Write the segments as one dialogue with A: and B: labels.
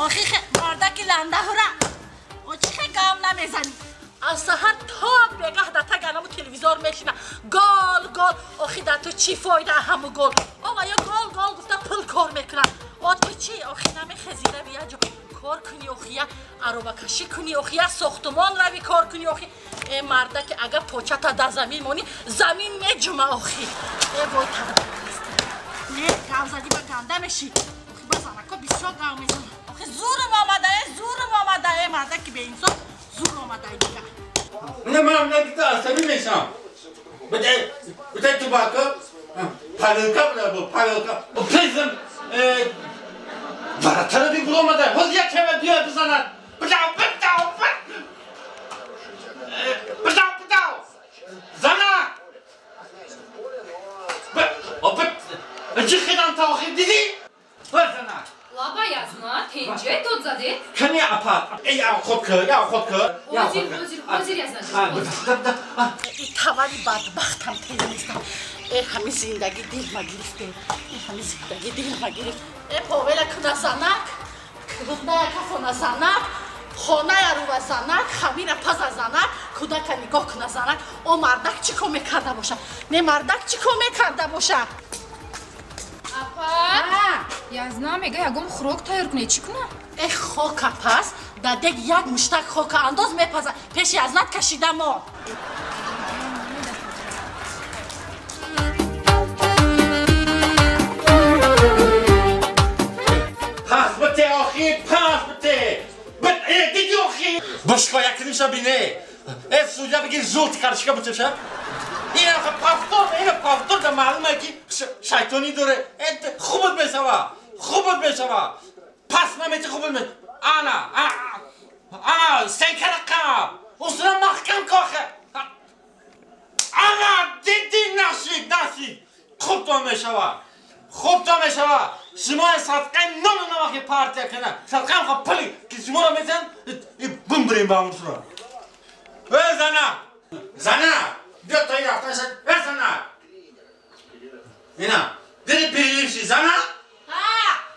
A: Охи мардаки ландаҳура чихе гам намезанӣ? Аз саҳар то бегаҳ дар таги анаму телевизор мешина. Гол гол. Охи дар ту чӣ фоида ҳаму гол? Ова ё гол гол гуфта пул кор мекунад. О ту чӣ? Охи намехезӣ рави як ҷо кор кунӣ, охи я аробакашӣ кунӣ, охи я сохтумон рави кор кунӣ, охи. Э мардаки агар почата дар замин монӣ, замин меҷума охи. Э вой тавба. Не, гав задӣ ба ганда мешӣ. Охи ба занако бисёр гав мезанад. Охи зурм омада, э зурм омада, э мардаки беинсоф зур омада дигар.
B: Не, ман нагида асабӣ мешам. Бите тубака, парилка буда, парилка. Пезм варатара бигур омада. Ҳозир як кема биёяд бизанад. Бидав, бидав, бидав, бидав. Зана! Чӣ хидан та охир дидӣ? Зана!
C: Лаба язна, тенҷе дод заде?
B: Кани апа, эй ход кар, я ход кар.
C: Ҳозир, ҳозир, ҳозир язна.
A: И тавари бадбахтам тез нестам. Э ҳами зиндагӣ дилма гирифте. Э ҳами зиндагӣ дилма гирифт. Э повела куна занак, куная кафона занак, хоная рува занак, хамира паза занак, кӯдака нигоҳ куна занак. О мардак чӣ кор мекарда боша? Не мардак чӣ кор мекарда боша?
C: Апа, язна мега ягон хӯрок тайёр кунед, чӣ кунам?
A: Э хока пас, дар дег як муштак хока андоз мепаза, пеши язнат кашида мо.
B: Пас бите охи, пас бите. Диди охи. Бушко якниша бине. Э судья бигир зулт каршика бутеша. Ина повтор, ина повтор да маълуме ки шайтонӣ доре. Хубот мешава, хубот мешава. Пас намети хубот ме. Ана, ана, сенкара қаб. Усра маҳкам кохе. Ана, диди нашид, нашид. Хуб то мешава. Хуб то мешава. Шумо садқаи нону намаки партия кана. Садқаи ха пули ки шуморо мезан, бимбирем ба онсура. Э зана! Зана! Биё то ин рафтан шад. Э зана! Ина, диди переливши зана?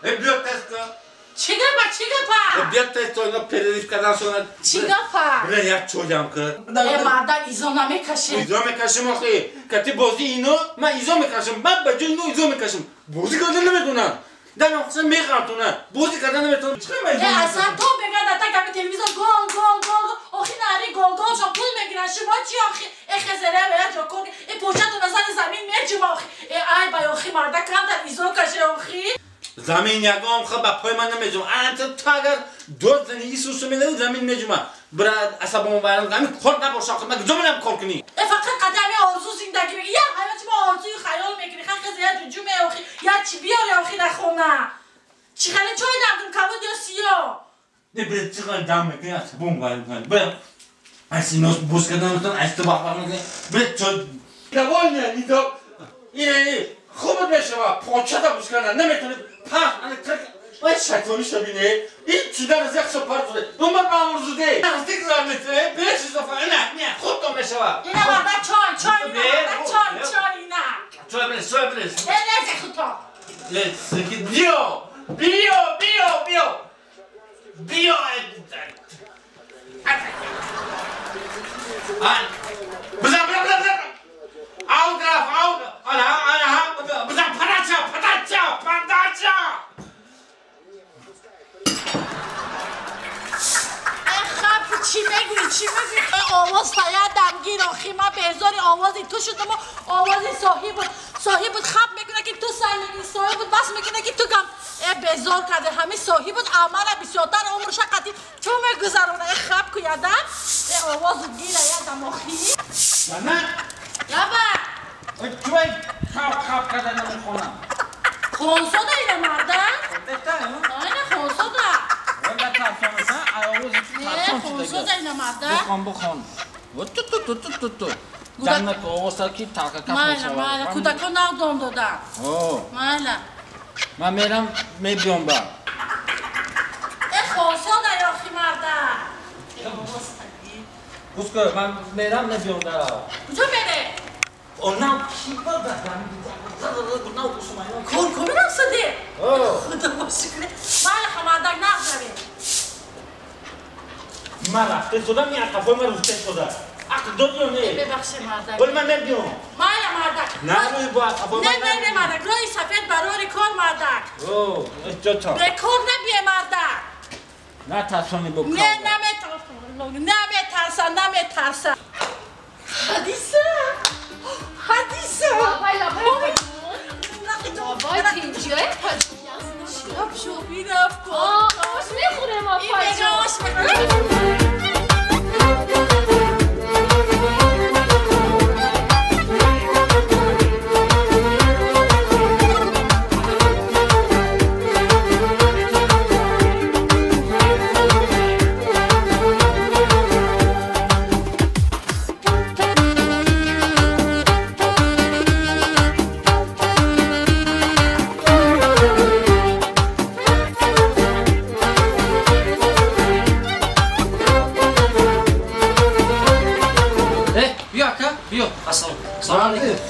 B: Э биё тест кун.
A: Чӣ гапа, чӣ гапа?
B: Э биё тест то ино перелив кардан шона.
A: Чӣ гапа?
B: Бира як чойам кар.
A: Э марда изо намекаши.
B: Изо мекашим охи. Кати бозӣ ино, ман изо мекашам. Ман ба ҷои ино изо мекашам. Бозӣ кардан наметонам. Дар охса меғалтона. Бозӣ кардан наметонам. Чӣ ман изо?
A: Э асlan то бега дар таги телевизор гол гол гол. Охи нари гол гол шо пул мегиран. Шумо чӣ охи? Э хезере я ҷо кор. Э початона зани замин меҷума охи. Э ай бай охи марда камтар изо каше охи.
B: Замин ягон ха ба пои ман намеҷума. Анта ту агар дод зани Исусу мелави замин меҷума. Бира асабомо вайрон ҳамин кор набоша охи. Ман куҷо мерам кор кунӣ?
A: Э фақат қадами орзу зиндагӣ мекунӣ. Я ҳаёти мо орзуи хаёл мекунӣ. Ха хезе я ҷуҷу меохи. Я чӣ биёре охи дар хона? Чӣ хеле чой дам кунам кабуд ё сиёҳ?
B: Не бира чӣ хеле дам мекунӣ асабом вайрон кунӣ. Бира аз нос бӯс кардан метавон, аз ту бахбах мекунӣ. Бира чой довольна нидо. Ина хуб мешава. Почата бӯс кардан наметавонӣ. Пах ана трек. Вай шайтонӣ шабине. Ин чидар аз як сопар зуде. Умар маъмур зуде. Наздик зармете. Бира чизо фа. Не, не, хуб то мешава.
A: Ина марда чой, чой, ина марда чой, чой, ина.
B: Чой бирес, чой бирес.
A: Э, незе хуто.
B: Э, сики, биё. Биё, биё, биё. Биё. Бизан, бизан, бизан, бизан. Аут рафт, аут. Ана, ана, бизан, подача, подача, подача.
A: Чӣ мегӯӣ, чӣ мегӯӣ? Овоз таядам гир охи. Ман безори овози ту шудаму овози соҳибут. Соҳибут хаб мекуна ки ту сай мегирӣ, соҳибут бас мекуна ки ту гам. Э безор карде ҳамин соҳибут амала бисёртар умрша қатӣ ту мегузарона. Э хаб ку ядам. Э овозу гира ядам охи.
B: Зана?
A: Лаба!
B: Чӯй хаб хаб карда намехонам.
A: Хонсода ина марда? Ина хонсода. Хонсода ина марда?
B: Бухон, бухон. Ту ту ту ту ту ту. Ҷаннат овоза ки талка
A: Майла, майла, кӯдакон нағдон дода. Майла.
B: Ман мерам мебиём ба.
A: Э хонсода ёхи марда.
B: Гӯш кун, ман мерам мебиём да.
A: Куҷо мере?
B: Онам
A: кор кунам саде. Худо бошукр. Ман хамадак нағзавем.
B: Ман рафта шудам, ин қафои ман руфта шуда. Ақл дорӣ ё не?
A: Бебахшед мардак.
B: Вале ман набиём.
A: Майла мардак.
B: На рӯи бо қафои
A: ман. Не, не, не мардак. Роҳи сафед барори кор мардак.
B: О, эҳтиёт.
A: Бекор набие мардак.
B: На тарсони бо.
A: Не, наметарсам. Наметарсам, наметарсам. Ҳадиса. Ҳадиса.
C: Вай, вай, тинҷиёе
A: шоб мерафт.
C: Ош мехӯрем, апаҷон.
A: Ош мехӯрем.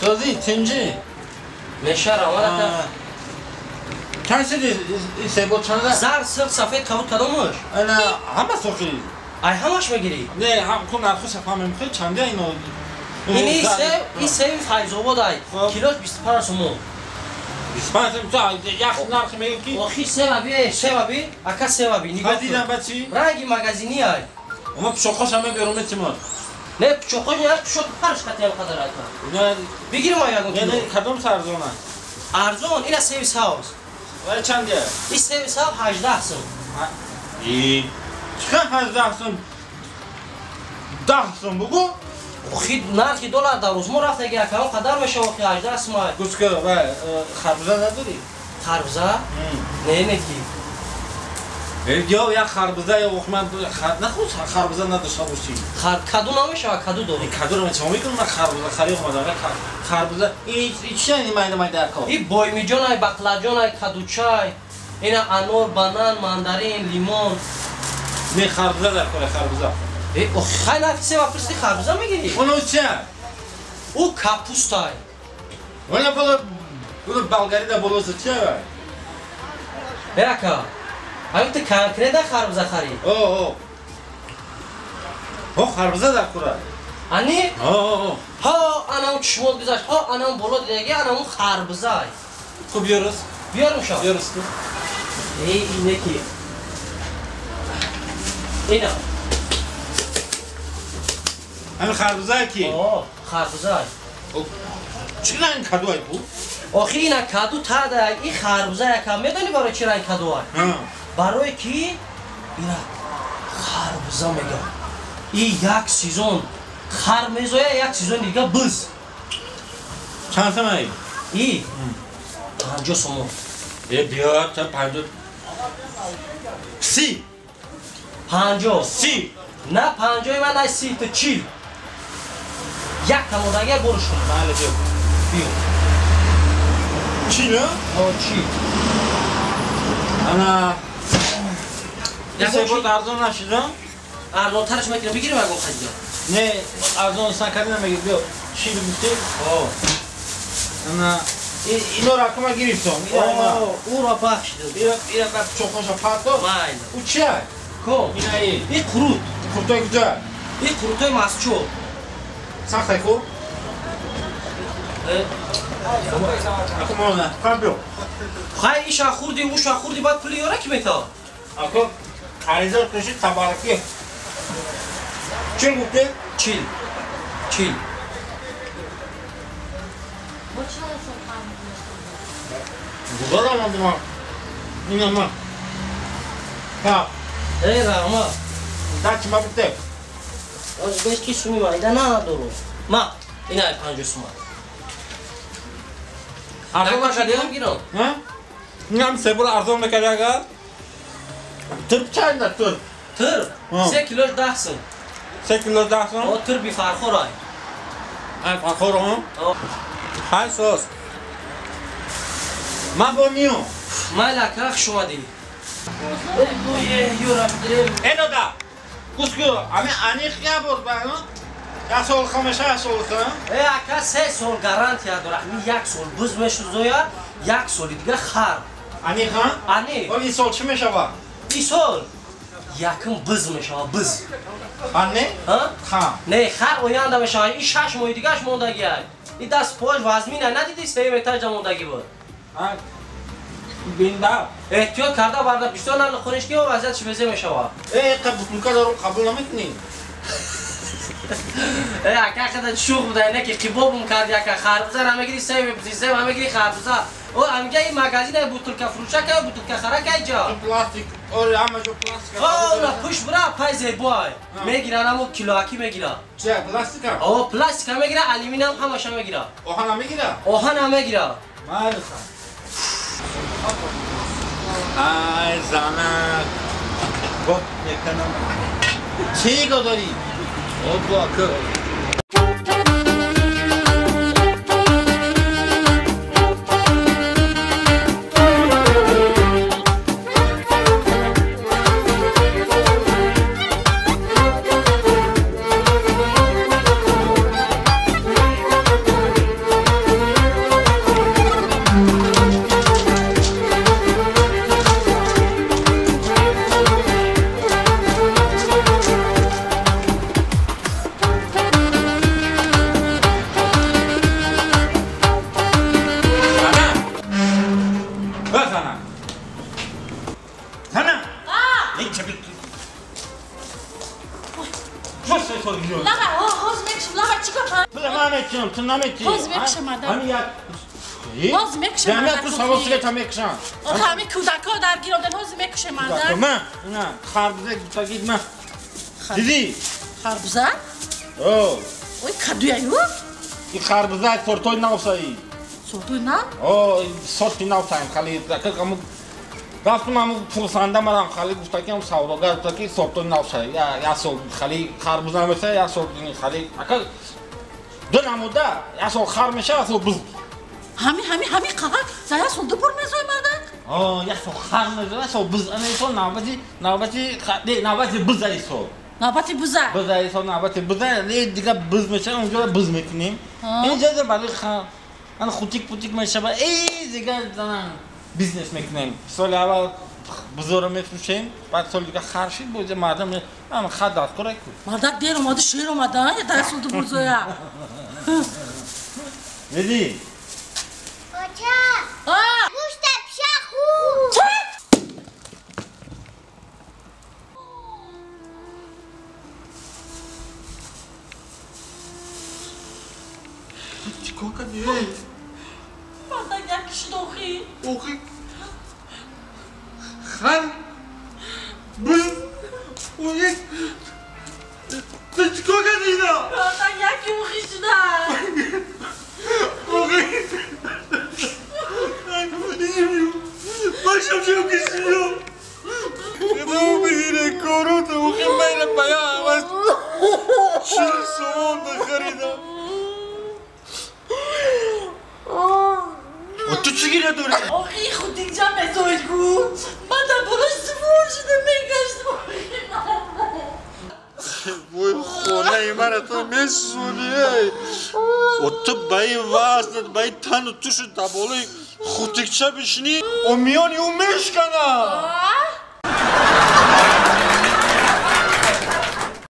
B: Созӣ, тинҷӣ.
D: Мешарам, ака.
B: Чанд шуди себо чанда?
D: Зар, сирқ, сафед, кабуд кадомаш?
B: Ана, ҳама соқӣ.
D: Ай, ҳамаш мегирӣ?
B: Не, ку нарху сафамем хел чанда ино?
D: Ин и себ Файзобод ай. Килош 25 сомон.
B: 25 сомон, ту як нарх мегӣ ки?
D: Охи себа би, себа би, ака себа би, нигоҳ кун.
B: Дидам бачи?
D: Ранги магазини ай.
B: Ама пучоқош ҳама берун метимод.
D: Не, пучоқош не, пучоқ парш қатиям қадар айта. Бигирим ай ягон кило.
B: Не, кадом арзон аст?
D: Арзон, ина себи сабз.
B: Вале чанд?
D: Ин себи сабз 18 сом.
B: И чӣ 18 сом? 10 сом бугу?
D: Охи нархи доллар дар рӯз мо рафтаги акаон қадар мешава охи 18 сом ай.
B: Гӯш кун, вай харбуза надорӣ?
D: Харбуза? Не, не ки.
B: Ё як харбуза ё ман нахуд харбуза надошта бошӣ.
D: Каду намешава, каду дорӣ.
B: Кадуро ман чӣ мекунам? Ман харбуза харӣ омадам. Харбуза ин чӣ ин майда майда ака?
D: Ин боймиҷон ай, бақлаҷон ай, кадучай. Ина анор, банан, мандарин, лимон.
B: Не харбуза дар кор харбуза.
D: Э, хай нархи себа пурсиди харбуза мегирӣ?
B: Оно чӣ?
D: Ӯ капустай.
B: Вала бола болгарида болоса чӣ вай?
D: Э ака, ҳамин ту конкретно харбуза харӣ?
B: О, о. Харбуза дар кора.
D: Ани?
B: О, о.
D: Ҳо, анам чишмот гузашт, ҳо, анам боло дидаги, анам харбузай.
B: Хуб биёрус.
D: Биёрум ша.
B: Биёрус ту.
D: Эй, инеки. Ина.
B: Ҳамин харбузае ки?
D: О, харбузай.
B: Чӣ ранг каду ай бу?
D: Охи ина каду тада, ин харбузай ака, медонӣ барои чӣ ранг каду ай? Барое ки ина харбуза мегӯям. И як сезон хар мезоя, як сезон дига буз.
B: Чанд сом ай?
D: И 50 сомон.
B: Э, биё, та 50. 30.
D: 50.
B: 30.
D: На 50 ман ай 30 то 40. Як тамодага боруш кун.
B: Бале, биё.
D: Биё.
B: 40?
D: О, 40.
B: Ана себот арзон нашида?
D: Арзонтараш мекунам, бигирим ягон хадида.
B: Не, арзон сакари намегир, биё. 40 гуфтӣ?
D: О.
B: Ана иноро акума гирифтам.
D: О, ӯро бахшидам.
B: Ира ба чоқоша парто.
D: Майла.
B: Ӯ чи ай?
D: Ко?
B: Ина и.
D: И қурут.
B: Қурутои куҷа?
D: И қурутои масчо.
B: Сахтай хуб? Аку мона, хай биё.
D: Хай иша хурди, уша хурди, баъд пули ёра ки метавад?
B: Аку харидор куши табаракӣ. Чил гуфтӣ?
D: 40. 40.
B: Гузар омадим ман. Ина ман. Ҳа.
D: Э, раҳмат.
B: Дачи ма бите.
D: Оз беш ки суми майда надору. Ма, ина 50 сума.
B: Арзон накардӣ?
D: Гирам.
B: Ҳа? Инам себур арзон накардӣ агар? Тирп чанда тирп?
D: Тирп? 3 килош 10 сом.
B: 3 килош 10 сом?
D: О, тирпи фархор ай.
B: Ай фархор он? Хай сос. Ман бо миём.
D: Майла ака, хуш омадӣ.
B: Э, дода. Гӯш кун, ами аниқ набуд ба, Як сол хамеша, як сол ха?
D: Э, ака 3 сол гарантия дора. Ҳамин як сол буз мешузоя, як соли дига хар.
B: Ани ха?
D: Ани.
B: Вали ин сол чӣ мешава?
D: Ин сол якум буз мешава, буз.
B: Хар не?
D: Ҳа?
B: Хар.
D: Не, хар оянда мешава. Ин 6 моҳи дигаш мондагиай. Ин даст пош вазмина надиди 3 этажа мондагӣ буд.
B: Ҳа. Бинда.
D: Эҳтиёт карда барда бисёр нахӯриш ки вазъиятш безе мешава.
B: Э, бутылка даро қабул намекунӣ?
D: Э, ака хада шух буда, не ки қибобум карди ака харбуза ра мегири се мегири харбуза. О, амга ин магазин бутылка фурӯша ка, бутылка хара ка ҷа.
B: Пластик, оре ҳама ҷо пластик.
D: О, на пуш бура пай зебой. Мегиран амо килоаки мегира.
B: Че, пластика?
D: О, пластика мегира, алюминиум ҳамаша мегира.
B: Оҳана мегира?
D: Оҳана мегира.
B: Майли. Ай, занак. Гop мекунам. Чӣ дорӣ? Опа, ки.
A: Ҳоз мекушам.
B: Ҷамъият ту савол сигата мекушам.
A: Охе ҳамин кӯдакҳо дар гир омдан ҳоз мекушем мардак.
B: Ма, на, харбуза гуфтагид ма. Дидӣ?
A: Харбуза?
B: О.
A: Ой, кадуяю?
B: И харбуза сортои навсаи.
A: Сортои нав?
B: О, сорти навсаем хали. Акаму рафтум ҳаму фурӯшанда марам хали гуфтаки ҳам савдогар гуфтаки сортои навсаи. Я сол хали харбуза меса, я сол хали. Ака ду намуда, я сол хар меша, я сол буз.
A: Ҳами ҳами ҳами қағар за як сол ду бор мезои мардак?
B: О, як сол хар мезои, як сол буз. Ана ин сол навбати навбати не, навбати буз ай сол.
A: Навбати буза.
B: Буз ай сол навбати буза, не дига буз меша, онҷо буз мекунем. Инҷо барои хар. Ана хутик путик мешава, эй дига бизнес мекунем. Соли аввал бузоро мефурӯшем, баъд соли дига хар шид, боз мардум ама хар дасткора ку.
A: Мардак дер омаду шер омада, я дар сол ду бор зоя.
B: Диди?
E: Гӯшта пиша хӯр.
B: Чӣ кор кардӣ?
A: Мардак як шуд охи.
B: Охи. Хар. Буз. Ой. Ту чӣ кор кардӣ ино?
A: Мардак яки охи шуда.
B: Охи. Башам чӣ кишиё? Бигире корото охи майла пая аз 40 сомон бихаридам. Ту чӣ гиря дорӣ?
A: Охи худикҷа мезоид гу. Ман дар болош звон шуда мегаштам.
B: Вой хонаи мара ту месӯзонӣ эй. Ту ба ин вазнат, ба ин тану тушу дар болои хутикча бишинӣ, о миёни ӯ мешканад.